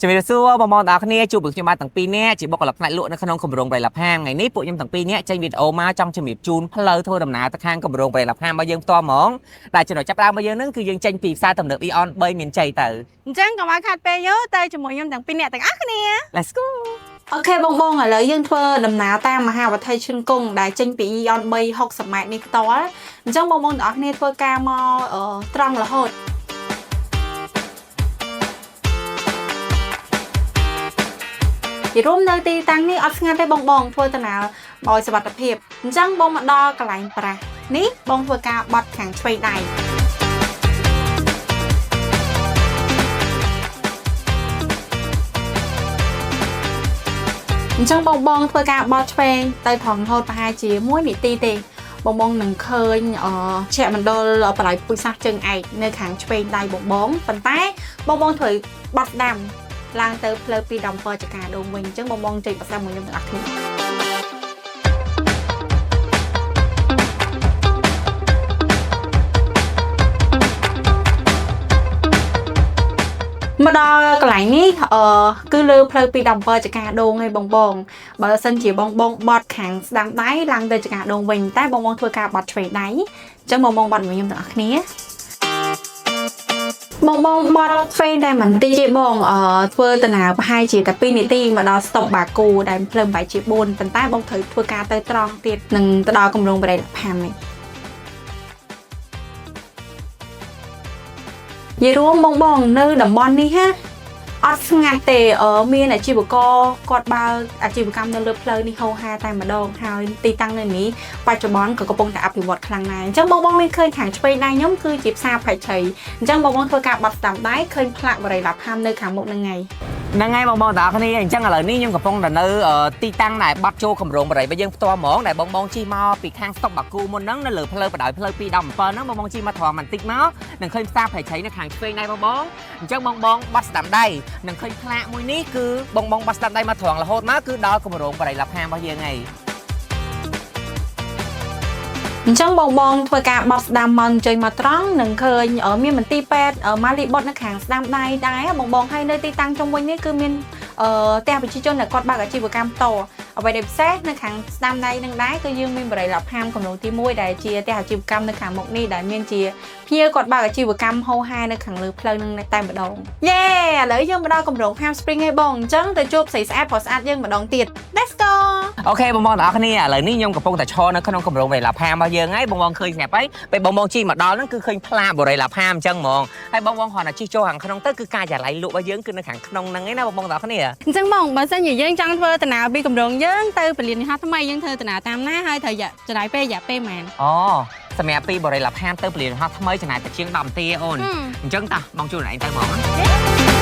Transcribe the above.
ជំរាបសួរបងប្អូនទាំងអស់គ្នាជួបกับខ្ញុំបាទទាំងពីរនាក់ជាបុគ្គលិកផ្នែកលក់នៅក្នុងគម្រោងបរិយាផាមថ្ងៃនេះពួកខ្ញុំទាំងពីរនាក់ចេញវីដេអូមកចង់ជំរាបជូនផ្លូវធ្វើដំណើរទៅខាងគម្រោងបរិយាផាមរបស់យើងផ្ទាល់ហ្មងដែលចំណុចចាប់ផ្ដើមរបស់យើងហ្នឹងគឺយើងចេញពីផ្សារទំនើប Aeon 3មានជ័យទៅ អញ្ចឹងកុំឲ្យខាត់ពេលយូរទៅជាមួយខ្ញុំទាំងពីរនាក់ទាំងអស់គ្នា Let's go. OK បងបងឥឡូវយើងធ្វើដំណើរតាមមហាវិថីឈិនគង់ដែលចេញពី Aeon 3 60ម៉ែត្រនេះផ្ទាល់អញ្ចឹងបងបងទាំងអស់គ្នាធ្វើការមកត្រង់រហូតនិយាយរួមនៅទីតាំងនេះអត់ស្ងាត់ទេបងបងធ្វើដំណើរឲ្យសុវត្ថិភាពអញ្ចឹងបងមកដល់កន្លែងប្រាស់នេះបងធ្វើការបត់ខាងឆ្វេងដៃ អញ្ចឹងបងបងធ្វើការបត់ឆ្វេងទៅត្រង់រហូតប្រហែលជា1នាទីទេបងបងនឹងឃើញអឆែកមណ្ឌលបល័យពុយសាសជើងឯកនៅខាងឆ្វេងដៃបងបងប៉ុន្តែបងបងត្រូវបត់ស្ដាំឡើងទៅផ្លូវ217ចកាដូងវិញអញ្ចឹងបងបងចេញបត់ស្ដាំមួយខ្ញុំទាំងអស់គ្នាមកដល់កន្លែងនេះអឺគឺលើផ្លូវ217ចកាដូងឯងបងបងបើសិនជាបងបងបត់ខាងស្ដាំដៃឡើងទៅចកាដូងវិញតែបងបងធ្វើការបត់ឆ្វេងដៃអញ្ចឹងបងបងបត់មួយខ្ញុំទាំងអស់គ្នាបងបងបត់ឆ្វេងតែមិនតិចទេបងអឺធ្វើដំណើរប្រហែលជាតែ2នាទីមកដល់ស្តុបបាគូដែលផ្លូវបែកជា4ប៉ុន្តែបងត្រូវធ្វើការទៅត្រង់ទៀតនឹងទៅដល់គម្រោងបរិយាផាមនេះ និយាយរួមបងបងនៅតំបន់នេះហាអត់ស្ងាត់ទេអឺមានអាជីវករគាត់បើកអាជីវកម្មនៅលើផ្លូវនេះហោហាតែម្ដងហើយទីតាំងនៅនេះបច្ចុប្បន្នក៏កំពុងតែអភិវឌ្ឍខ្លាំងដែរអញ្ចឹងបងបងមានឃើញខាងឆ្វេងដៃខ្ញុំគឺជាផ្សារផាច់ជ្រៃអញ្ចឹងបងបងធ្វើការបត់ស្ដាំដៃឃើញផ្លាកបរិយាឡាប់ហាមនៅខាងមុខហ្នឹងហើយ ហ្នឹងហើយបងបងទាំងអស់គ្នាអញ្ចឹងឥឡូវនេះខ្ញុំកំពុងតែនៅទីតាំងដែលបាត់ចូលគម្រោងបរិយារបស់យើងផ្ទាល់ហ្មងដែលបងបងជិះមកពីខាងស្តុបបាគូមុនហ្នឹងនៅលើផ្លូវបដោយផ្លូវ217ហ្នឹងបងបងជិះមកត្រង់បន្តិចមកនឹងឃើញផ្សារប្រៃឆៃនៅខាងឆ្វេងដៃបងបងអញ្ចឹងបងបងបាត់ស្ដាំដៃនឹងឃើញផ្លាកមួយនេះគឺបងបងបាត់ស្ដាំដៃមកត្រង់រហូតមកគឺដល់គម្រោងបរិយាឡាផាមរបស់យើងហើយ អញ្ចឹងបងបងធ្វើការបត់ស្ដាំមកអញ្ជើញមកត្រង់នឹងឃើញមានមន្ទីរពេទ្យម៉ាលីបុតនៅខាងស្ដាំដៃដែរបងបងហើយនៅទីតាំងជុំវិញនេះគឺមានផ្ទះប្រជាជនដែលគាត់បើកអាជីវកម្មតអ្វីដែលពិសេសនៅខាងស្ដាំដៃនឹងដែរគឺយើងមានបរិយាលផាមកំឡុងទី1ដែលជាផ្ទះអាជីវកម្មនៅខាងមុខនេះដែលមានជាភ្ញៀវគាត់បើកអាជីវកម្មហោហែនៅខាងលើផ្លូវនឹងតែម្ដងយេឥឡូវយើងមកដល់គម្រោង Palm Spring ហើយបងអញ្ចឹងទៅជួបស្រីស្អាតប្រុសស្អាតយើងម្ដងទៀត Let's go. OK បងបងទាំងអស់គ្នាឥឡូវនេះខ្ញុំកំពុងតែឈរនៅក្នុងគម្រោងបរិយាឡាផាមរបស់យើងហើយបងបងឃើញស្រាប់ហើយពេលបងបងជិះមកដល់ហ្នឹងគឺឃើញផ្លាកបរិយាឡាផាមអញ្ចឹងហ្មងហើយបងបងគ្រាន់តែជិះចូលខាងក្នុងទៅគឺការិយាល័យលក់របស់យើងគឺនៅខាងក្នុងហ្នឹងឯណាបងបងទាំងអស់គ្នា អញ្ចឹងបងបើសិនជាយើងចង់ធ្វើដំណើរពីគម្រោងយើងទៅពលានយន្តហោះថ្មីយើងធ្វើដំណើរតាមណាហើយត្រូវចំណាយពេលរយៈពេលប៉ុន្មាន អូសម្រាប់ពីបរិយាឡាផាមទៅពលានយន្តហោះថ្មីចំណាយតែជាង10នាទីឯអូនអញ្ចឹងតោះបងជួនឯងទៅហ្មងណា